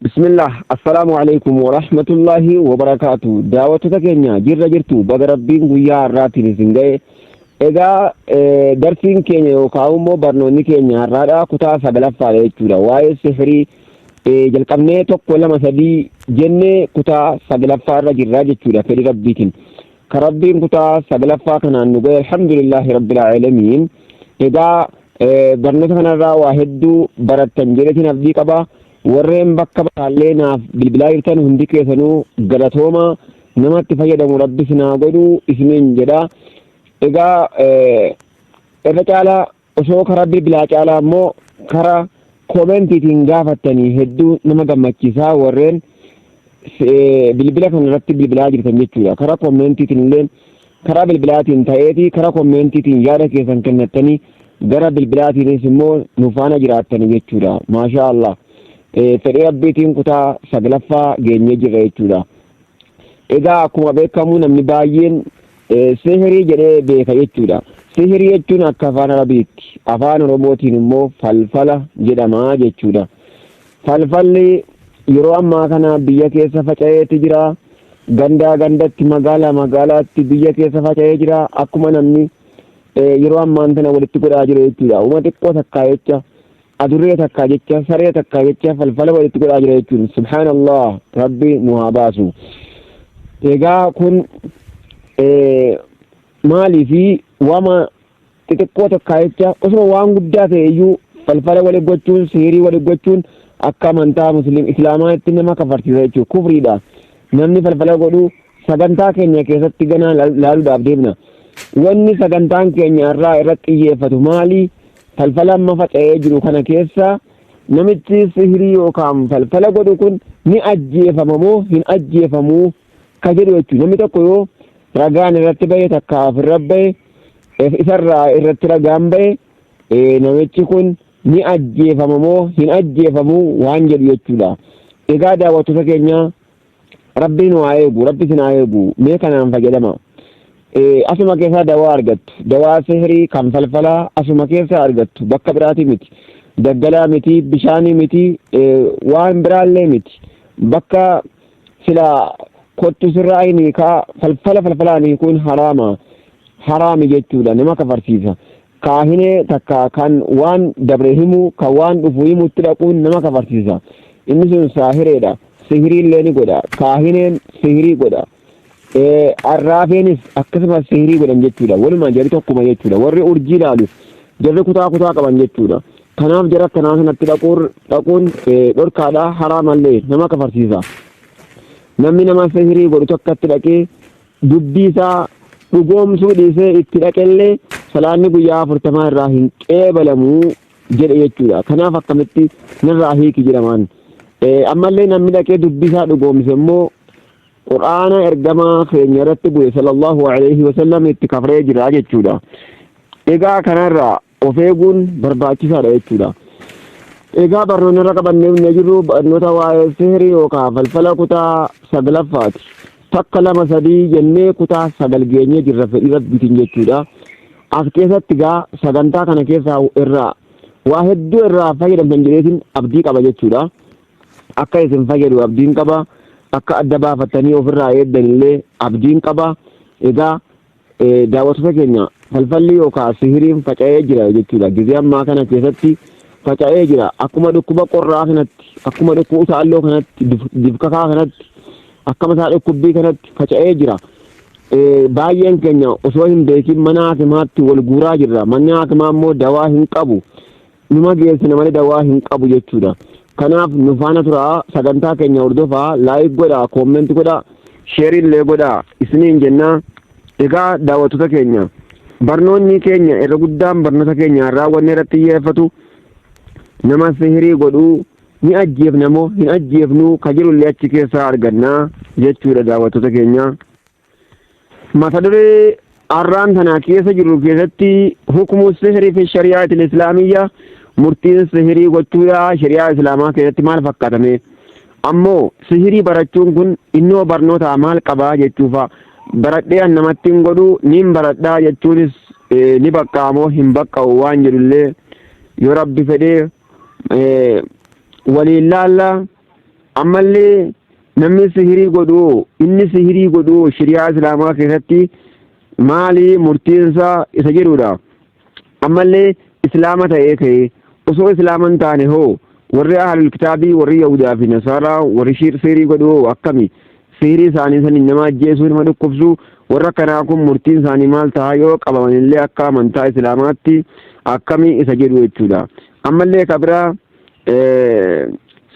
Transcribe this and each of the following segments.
Bismillah, Assalaamu Aleykum Warahmatullaahi Wabarakaatu. Daawwattoota keenya jirra jirtu baga Rabbiin guyyaa har'aatiin isin ga'e. Egaa darsiin keenya yookaan immoo barnoonni keenya har'aadha kutaa sagalaffaadha jechuudha. Waa'ee sihirii jalqabnee tokko lama sadii jennee kutaa sagalaffaa irra jirra jechuudha fedhii Rabbiitiin. Ka Rabbiin kutaa sagalaffaa kanaan nu ga'e alhamdulillaahi rabbil aalamiin. Egaa barnoota kanarraa waa hedduu barattan jedheetiin abdii qaba. Warreen bakka bakkaallee naaf bilbilaa jirtan hundi keessanuu galatooma namatti fayyadamu rabbi isin haa godhu isiniin jedha. Egaa irra caalaa osoo karaa bilbilaa caalaa immoo karaa koomentiitiin gaafattanii hedduu nama gammachiisaa warreen bilbila kana irratti bilbilaa jirtan jechuudha. Karaa koomentiitiin illee karaa bilbilaatiin ta'eeti karaa koomentiitiin yaada keessan kennattanii gara bilbilaatiinis immoo nu faana jiraattanii jechuudha. Maashaa Allah. Fedhii Rabbiitiin kutaa saglaffaa geenyee jirra jechuudha. Egaa akkuma beekamu namni baay'een sihirii jedhee beeka jechuudha. Sihirii jechuun akka afaan Arabiitti, afaan Oromootiin immoo falfala jedhama jechuudha. Falfalli yeroo ammaa kana biyya keessa faca'eeti jira. Gandaa gandatti, magaalaa magaalaatti biyya keessa faca'ee jira. Akkuma namni yeroo ammaan tana walitti godhaa jiru jechuudha. Uma xiqqoo takkaa jecha, adurree takkaa jecha, saree takkaa jecha falfala walitti godhaa jira jechuun subhaanallah rabbi nu haa baasu. Egaa kun maalii fi wama xixiqqoo takkaa jecha osuma waan guddaa ta'e iyyuu falfala wali gochuun sihirii wali gochuun akka amantaa muslim islaamaatti nama kafarsiisa jechuudha kufriidha. Namni falfala godhu sagantaa keenya keessatti ganaa laaluudhaaf deemna. Wanni sagantaan keenya irraa irratti xiyyeeffatu maali? Falfala amma faca'ee jiru kana keessa namichi sihirii yookaan falfala godhu kun ni ajjeefama moo hin ajjeefamuu ka jedhu jechuudha. Namni tokko yoo ragaan irratti bahe takka ofirra bahe isarraa irratti ragaan bahe namichi kun ni ajjeefama moo hin ajjeefamuu waan jedhu jechuudha. Egaa daawwattoota keenya Rabbi nu haa eegu, Rabbi isin haa eegu. Mee kanaan fayyadama. Asuma keessaa dawaa argattu. Dawaa sihrii kan falfalaa asuma keessaa argattu. Bakka biraatii miti. Daggalaa miti, bishaanii miti, waan biraallee miti. Bakka sila kottu sirraa hin hiikaa falfala falfalaan hiikuun haraama. Haraami jechuudha. Nama kafarsiisa. Kaahinee takka kan waan dabre himu, kan waan dhufu himutti dhaquun nama kafarsiisa. Inni sun saahireedha. Sihiriillee ni godha. Kaahineen sihirii godha. Arraafeenis akkasumas sihirii godhan jechuudha. Walumaa jarri tokkuma jechuudha. Warri urjii ilaalu jarri kutaa kutaa qaban jechuudha. Kanaaf jara akkanaa sanatti dhaquun dhorkaadha. Haraamallee nama kafarsiisa. Namni nama sihirii godhu tokkotti dhaqee dubbii isaa dhugoomsuu dhiisee itti dhaqellee salaanni guyyaa afurtamaa irraa hin qeebalamu jedhe jechuudha. Kanaaf akkamitti narraa hiiki jedhamaan. Ammallee namni dhaqee dubbii isaa dhugoomse immoo Qur'aana ergamaa keenya irratti bu'e sallallahu alaihi wasallam itti kafree jira jechuudha. Egaa kanarraa of eeguun barbaachisaadha jechuudha. Egaa barnoonni irra qabannee dhufnee jirru barnoota waa'ee sihirii yookaan falfala kutaa saglaffaati. Takka lama sadii jennee kutaa sagal geenyee jirra fedhii rabbiitiin jechuudha. As keessatti gaa sagantaa kana keessaa irraa waa hedduu irraa fayyadamtan jedheetiin abdii qaba jechuudha. Akka isin fayyadu abdiin qaba. Akka adda baafattanii ofirraa eegdan illee abdiin qaba. Egaa daawwattoota keenya falfalli yookaan sihiriin faca'ee jira jechuudha. Gizee ammaa kana keessatti faca'ee jira. Akkuma dhukkuba qorraa kanatti, akkuma dhukkuba utaalloo kanatti, difkakaa kanatti, akkama isaa dhukkubbii kanatti faca'ee jira. Baay'een keenya osoo hin beekin mana hakimaatti wal guuraa jirra. Manni hakimaa immoo dawaa hin qabu. Numa geessina malee dawaa hin qabu jechuudha. Kanaaf nu faana turaa sagantaa keenya hordofaa laayik godhaa koommenti godhaa sheerii illee godhaa isiniin jennaa. Egaa daawwattoota keenya barnoonni keenya irra guddaan barnoota keenya irraa wanni irratti xiyyeeffatu nama sihirii godhuu ni ajjeefna moo hin ajjeefnuu ka jedhullee achi keessaa argannaa jechuudha daawwattoota keenya. Mata duree arraan tana keessa jirru keessatti hukmu sihrii fi shari'aatil islaamiyya murtiin sihirii gochuudha shari'aa islaamaa keessatti maal fakkaatame ammoo sihirii barachuun kun innoo barnootaa maal qabaa jechuufa baradhee an namatti hin godhu niin baradhaa jechuunis ni baqqa'amoo hin baqqa'u waan jedhullee yoo rabbi fedhee waliin laalla. Ammallee namni sihirii godhu, inni sihirii godhu shari'aa islaamaa keessatti maali murtiinsaa isa jedhudha. Ammallee islaama ta'ee ka'ee osoo islaama hin taane hoo warri ahlul kitaabii, warri yahudaa fi nasaaraa, warri sihirii godhu hoo akkami? Sihirii isaanii saniin nama ajjeesuu, nama dhukkubsuu, warra akkanaa kun murtiin isaanii maal ta'a yoo qabamanillee akka amantaa islaamaatti akkami isa jedhu jechuudha. Ammallee kabiraa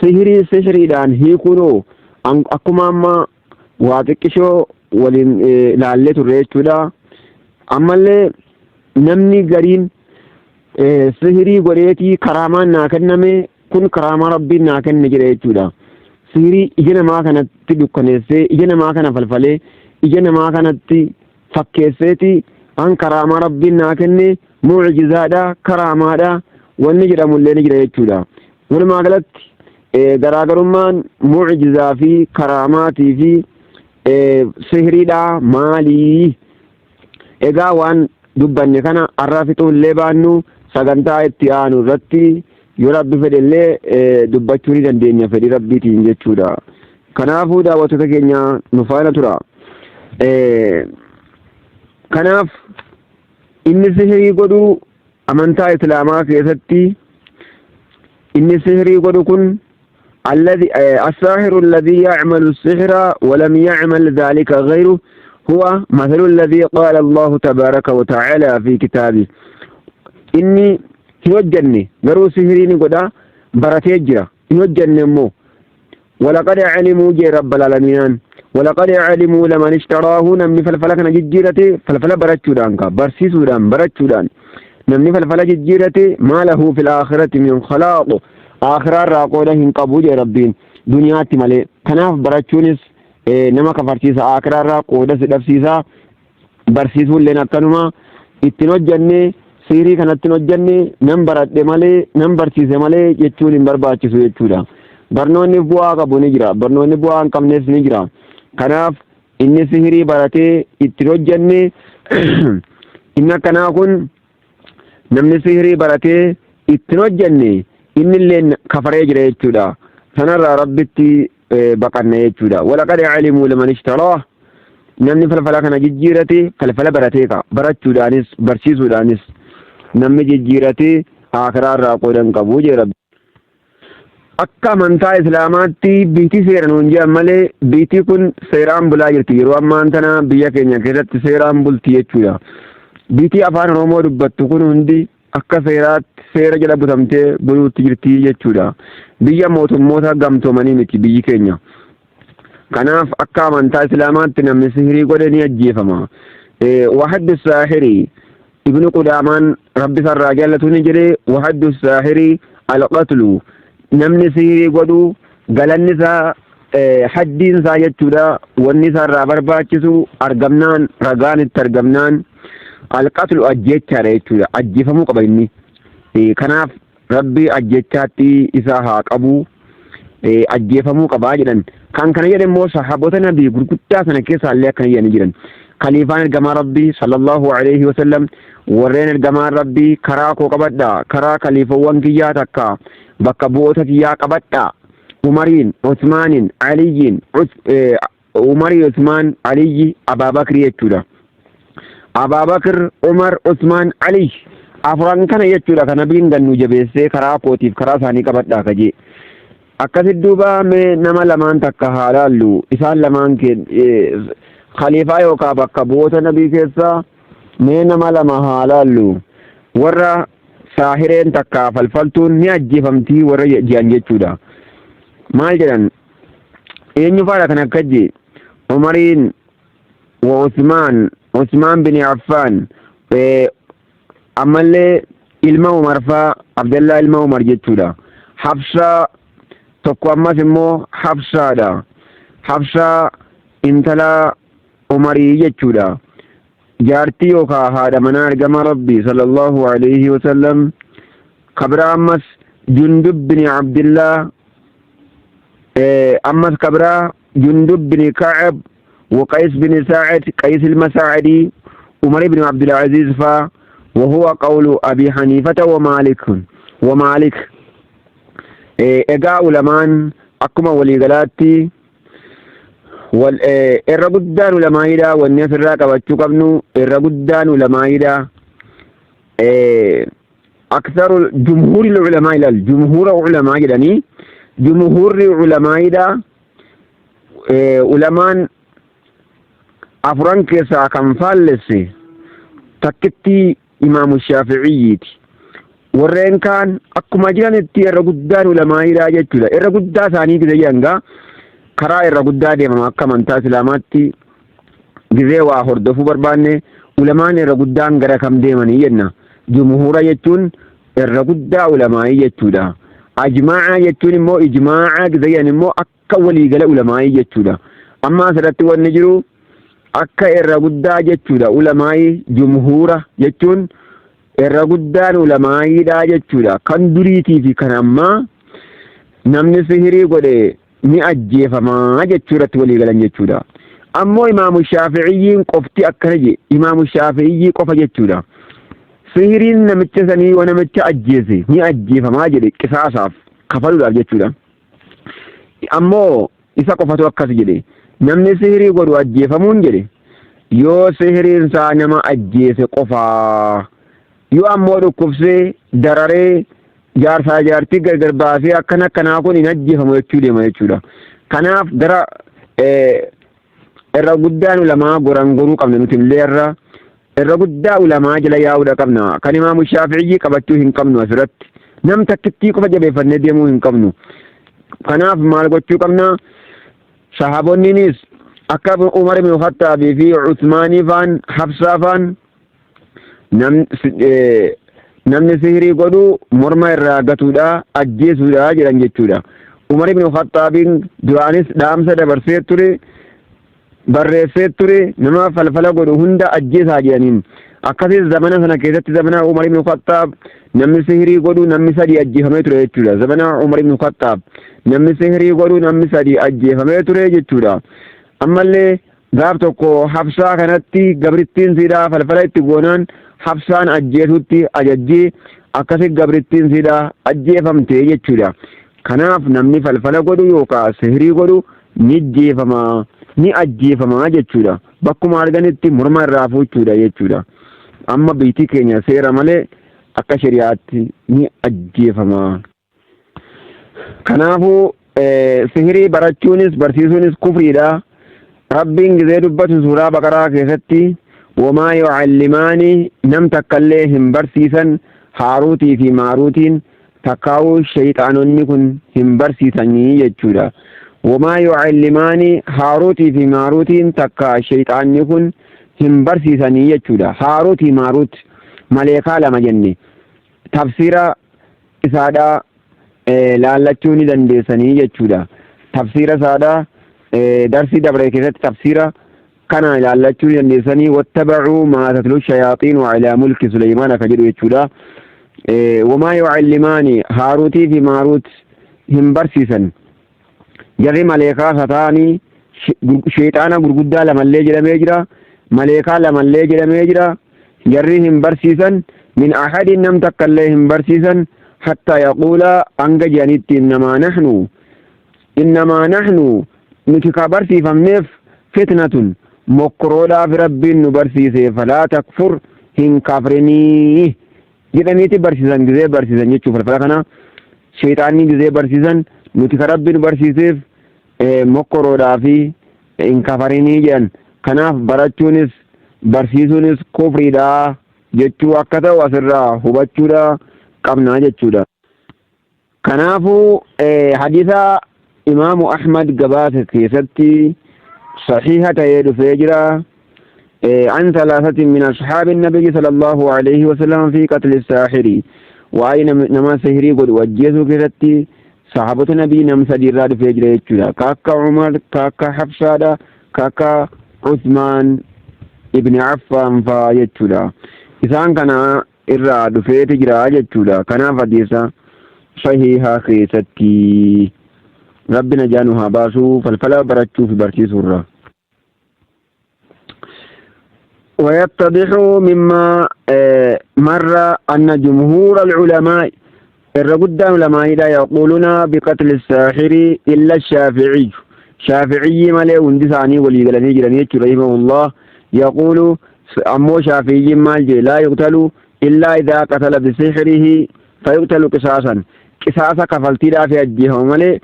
sihirii sihiriidhaan hiikuun hoo akkuma amma waa xiqqishoo waliin ilaallee turre jechuudha. Ammallee namni gariin sihirii godheetii karaamaan naa kenname, kun karaamaa rabbiin naa kenne jedha jechuudha. Sihirii ija namaa kanatti dukkaneessee, ija namaa kana falfalee, ija namaa kanatti fakkeesseeti an karaamaa rabbiin naa kenne, mu'jizaadha, karaamaadha wanni jedhamullee ni jira jechuudha. Walumaa galatti garaagarummaan mu'jizaa fi karaamaatii fi sihiriidha maalii? Egaa waan dubbanne kana har'a fixuullee baannu sagantaa itti aanu irratti yoo rabbi fedhellee dubbachuu ni dandeenya fedhii rabbiitiin jechuudha. Kanaafuu daawwattoota keenya nu faana tura. Kanaaf inni sihirii godhu amantaa islaamaa keessatti inni sihirii godhu kun الذي الساحر الذي يعمل السحر ولم يعمل ذلك غيره هو مثل الذي قال الله تبارك وتعالى في كتابه. Inni hin hojjanne garuu sihirii ni godha, baratee jira, hin hojjanne immoo ولقد علموا jee رب العالمين ولقد علموا لمن اشتراه, namni falfala kana jijjiirate, falfala barachuudhaan ka barsiisuudhaan barachuudhaan namni falfala jijjiirate, ما له في الآخرة من خلاق, aakhiraarraa qooda hin qabu jee rabbiin, duniyaatti malee. Kanaaf barachuunis nama kafarsiisa, aakhiraarraa qooda si dhabsiisa. Barsiisuulleen akkanuma. Ittiin hojjanne, sihirii kanatti hin hojjanne, nan baradhe malee, nan barsiise malee jechuun hin barbaachisu jechuudha. Barnoonni bu'aa qabu ni jira, barnoonni bu'aa hin qabnes ni jira. Kanaaf inni sihirii baratee ittiin hojjanne, inni akkanaa kun, namni sihirii baratee ittiin hojjanne, inni illee kafaree jira jechuudha. Sanarraa rabbitti baqanna jechuudha. ولقد علموا لمن اشتراه, namni falfala kana jijjiirate, falfala baratee ka barachuudhaanis barsiisuudhaanis namni jijjiirate aakhiraarraa qooda hin qabu jee rabbi. Akka amantaa islaamaatti biitii seera nuun jedhan malee biitii kun seeraan bulaa jirti. Yeroo ammaan tana biyya keenya keessatti seeraan bulti jechuudha. Biitii afaan Oromoo dubbattu kun hundi akka seeraatti seera jala butamtee buluutti jirti jechuudha. Biyya mootummoota gamtoomanii miti biyyi keenya. Kanaaf akka amantaa islaamaatti namni sihirii godhe ni ajjeefama. وحد الساحر, Ibnu Qudaamaan rabbi sarraa jaallatu ni jedhe, وحد الساحر القتل, namni sihirii godhu galanni isaa, haddiin isaa jechuudha, wanni isaarraa barbaachisu argamnaan, ragaan itti argamnaan, القتل ajjechaadha jechuudha, ajjeefamuu qaba inni. Kanaaf rabbi ajjechaatti isaa haa qabu, ajjeefamuu qabaa jedhan. Kan kana jedhe immoo sahaabota nabii gurguddaa sana keessaa illee akkana jedhanii jiran. Kaliifaan ergamaa rabbii صلى الله عليه وسلم, warreen ergamaan rabbii karaa koo qabadha, karaa kaliifawwan kiyyaa takka bakka bu'oota kiyyaa qabadha, Umariin, Usmaaniin, Aliyyiin, Umarii, Usmaan, Aliyyi, Abaabakri jechuudha. Abaabakr, Umar, Usmaan, Aliy, afran kana jechuudha kan nabiin gannu jabeessee karaa kootiif karaa isaanii qabadhaa kajee. Akkasit duuba mee nama lamaan takka haa laallu. Isaan lamaan khaliifaa yookaan bakka bu'oota nabii keessaa mee nama lama haa laallu, warra saahireen takka falfaltuun ni ajjeefamtii warra ji'an jechuudha. Maal jedhan? Eenyu faadha kan akka je? Umariin wa Usmaan, Usmaan bin Affaan, ammallee ilma Umar faa, Abdallaa ilma Umar jechuudha. Hafsaa tokko ammas immoo Hafsaadha. Hafsaa intala Umarii jechuudha. Jaartii yookaan haadha manaa ergama rabbii صلى الله عليه وسلم. Kabira ammas Jundub bin Abdillaa, ammas kabira Jundub bin Ka'ab wa Qays bin Sa'id, Qays ilma Sa'idii, Umar ibn Abdul faa. وهو قول أبي حنيفة ومالك. Egaa ulamaan Akkuma waliigalaatti wal irra guddaan ulamaa'iidha. Wanni asirraa qabachuu qabnu irra guddaan ulamaa'iidha. Aksaru jumhuuri ulamaa ilaal, jumhuura ulamaa jedhanii, jumhuurri ulamaa'iidha. Ulamaan afuran keessaa kan faallesse takkitti Imaamu Shaafi'iyyiiti. Warreen kaan akkuma jiranitti irra guddaan ulamaa'iidha jechuudha. Irra guddaa isaanii gizee jedhan gaa karaa irra guddaa deemama. Akka amantaa Islaamaatti gizee waa hordofuu barbaanne ulamaan irra guddaan gara kam deemanii jenna. Jumhuura jechuun irra guddaa ulamaa'ii jechuudha. Ajmaa'a jechuun immoo, ijmaa'a gizee jedhan immoo akka waliigala ulamaa'ii jechuudha. Amma asirratti wanni jiru akka irra guddaa jechuudha. Ulamaa'ii jumhuura jechuun irra guddaan ulamaa'iidha jechuudha. Kan duriitii fi kan ammaa namni sihirii godhe ni ajjeefamaa jechuu irratti walii galan jechuudha. Ammoo Imaamu Shaafi'iyyiin qofti akkana jedhe, Imaamu Shaafi'iyyii qofa jechuudha. Sihiriin namicha sanii yoo namicha ajjeese ni ajjeefamaa jedhe, qisaasaaf kafaluudhaaf jechuudha. Ammoo isa qofatu akkas jedhe. Namni sihirii godhu ajjeefamuun jedhe yoo sihiriin isaa nama ajjeese qofaa. Yoo ammoo dhukkubsee dararee jaarsaa jaartii gargar baasee akkana akkanaa kun hin ajjeefamu jechuu deema jechuudha. Kanaaf gara irra guddaan ulamaa goran goruu qabna. Nuti illee irra guddaa ulamaa jala yaa'uudha qabna. Kan Imaamu Shaafi'iyyi qabachuu hin qabnu asirratti. Nam takkittii qofa jabeeffannee deemuu hin qabnu. Kanaaf maal gochuu qabna? Sahaabonniinis akka Umar ibn Khattaabii fi Usmaanii faan, Hafsaa faan, namni sihirii godhu morma irraa gatuudha, ajjeesuudha jedhan jechuudha. Umar ibn Khattaabiin duraanis dhaamsa dabarsee ture, barreessee ture, nama falfala godhu hunda ajjeesaa jedhaniin. Akkasis zamana sana keessatti, zamana Umar ibn Khattaab, namni sihirii godhu namni sadi ajjeefamee ture jechuudha. Zamana Umar ibn Khattaab namni sihirii godhu namni sadi ajjeefamee ture jechuudha. Ammallee gaaf tokko Hafsaa kanatti gabrittiin siidhaa falfala itti goonaan Hafsaan ajjeesutti ajajjii, akkasi gabrittiin siidhaa ajjeefamte jechuudha. Kanaaf namni falfala godhu yookaan sihirii godhu ni ajjeefama, ni ajjeefama jechuudha. Bakkuma arganitti morma irraa fuuchuudha jechuudha. Amma biyyi keenya seera malee akka shari'aatti ni ajjeefama. Kanaafuu sihirii barachuunis barsiisuunis kufriidha. Rabbiin gizee dubbatu suuraa Baqaraa keessatti wamaa yucallimaani, nam takkallee hin barsiisan, Haaruutii fi Maaruutiin takkaa'uu shayxaanonni kun hin barsiisanii jechuudha. Wamaa yucallimaani, Haaruutii fi Maaruutiin takka shayxaanni kun hin barsiisanii jechuudha. Haaruutii Maaruut maleekaa lama jenne, tafsiira isaadhaa laallachuu ni dandeessanii jechuudha. Tafsiira isaadhaa darsii dabre keessatti tafsiira kana ilaallachuu ni dandeessanii, wattabacuu maa tatlu shayaaxiinu calaa mulki Suleymaan akka jedhu jechuudha. Wamaa yucallimaani, Haaruutii fi Maaruut hin barsiisan. Jarri maleekaa sataanii sheexaana gurguddaa lamallee jedhamee jira. Maleekaa lamallee jedhamee jira. Jarri hin barsiisan, min ahadin, nam takkallee hin barsiisan, hattaa yaquulaa, hanga jedhanitti, innamaa nahnu, innamaa nahnu, nuti ka barsiifamneef fitnatun, mokkoroodhaaf Rabbiin nu barsiise, falaa takfur, hin kafrinii jedhaniiti barsiisan. Gizee barsiisan jechuu falfala kana sheexaanni gizee barsiisan, nuti ka Rabbi nu barsiiseef mokkoroodhaa fi hin kafarinii jedhan. Kanaaf barachuunis barsiisuunis kufriidha jechuu akka ta'u asirraa hubachuudha qabna jechuudha. Kanaafuu hadiisa Imaamu Ahmad gabaase keessatti sahiha ta'ee dhufee jira. عن ثلاثة من أصحاب النبي صلى الله عليه وسلم في قتل الساحر، waa'ee nama sihirii godhu ajjeesuu keessatti sahaabota nabii nam sadi irraa dhufee jira jechuudha. Ka akka Umar, ka akka Hafsaadha, ka akka Usmaan ibn Affaan faa jechuudha. Isaan kana irraa dhufeeti jira jechuudha. Kanaaf hadiisa sahihaa keessatti Rabbi najaa nu haa baasuu falfala barachuu fi barsiisuurra. ويتضح مما مر أن جمهور العلماء Irra guddaan ulamaa'idha yaquuluuna biqatli saaxiri illa shaafi'iyyu. Shaafi'iyyi malee hundi isaanii walii galanii jiranii jechuudha rahimahullah. Yaquulu ammoo shaafi'iyyiin maal jedhe laa yuqtalu illaa idaa qatala bisixrihi fayuqtalu qisaasan. Qisaasa kafaltiidhaaf ajjeefama malee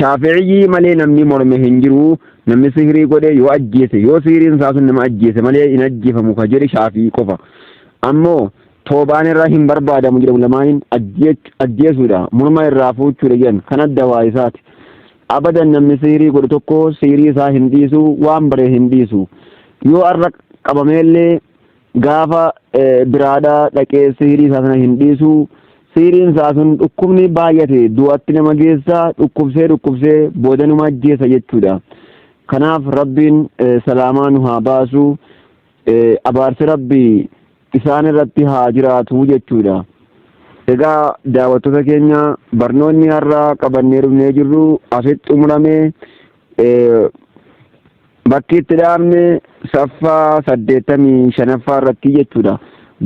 shaafi'iyyii malee namni morme hin jiru. Namni sihirii godhe yoo ajjeese yoo sihiriin isaa sun nama ajjeese malee hin ajjeefamu ka jedhe shaafii qofa. Ammoo toobaan irraa hin barbaadamu jedhamu lamaaniin ajjeesuudha morma irraa fuuchuudha jedhan kan adda waa isaati. Abadan namni sihirii godhe tokko sihirii isaa hin dhiisu waan bare hin dhiisu. Yoo arra qabameellee gaafa biraadhaa dhaqee sihirii isaa sana hin dhiisu. Sihiriin isaa sun dhukkubni baay'ate du'atti nama geessa dhukkubsee dhukkubsee booda numa ajjeesa jechuudha. Kanaaf Rabbiin salaamaa nu haa baasu abaarsi Rabbii isaan irratti haa jiraatu jechuudha. Egaa daawwattoota keenya barnoonni har'a qabannee dhufnee jirru asitti xumurame bakki itti dhaabne saffaa 85ffaa irratti jechuudha.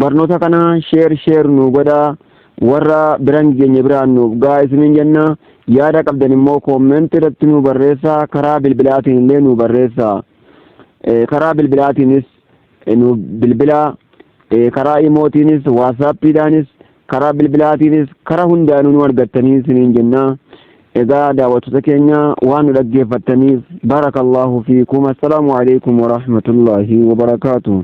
Barnoota kana share share nu godhaa warra biran geenye biraan nuuf gaa isiniin jenna. Yaada qabdan immoo comment irratti nu barreessaa karaa bilbilaatiin illee nu barreessaa. Karaa bilbilaatiinis nu bilbilaa karaa imootiinis WhatsAppiidhaanis karaa bilbilaatiinis karaa hundaanuu nu argattanii isiniin jenna. Egaa daawwattoota keenya waan nu dhaggeeffattaniif barakallahu fiikum. Assalaamu alaikum warahmatullaahi wabarakaatuh.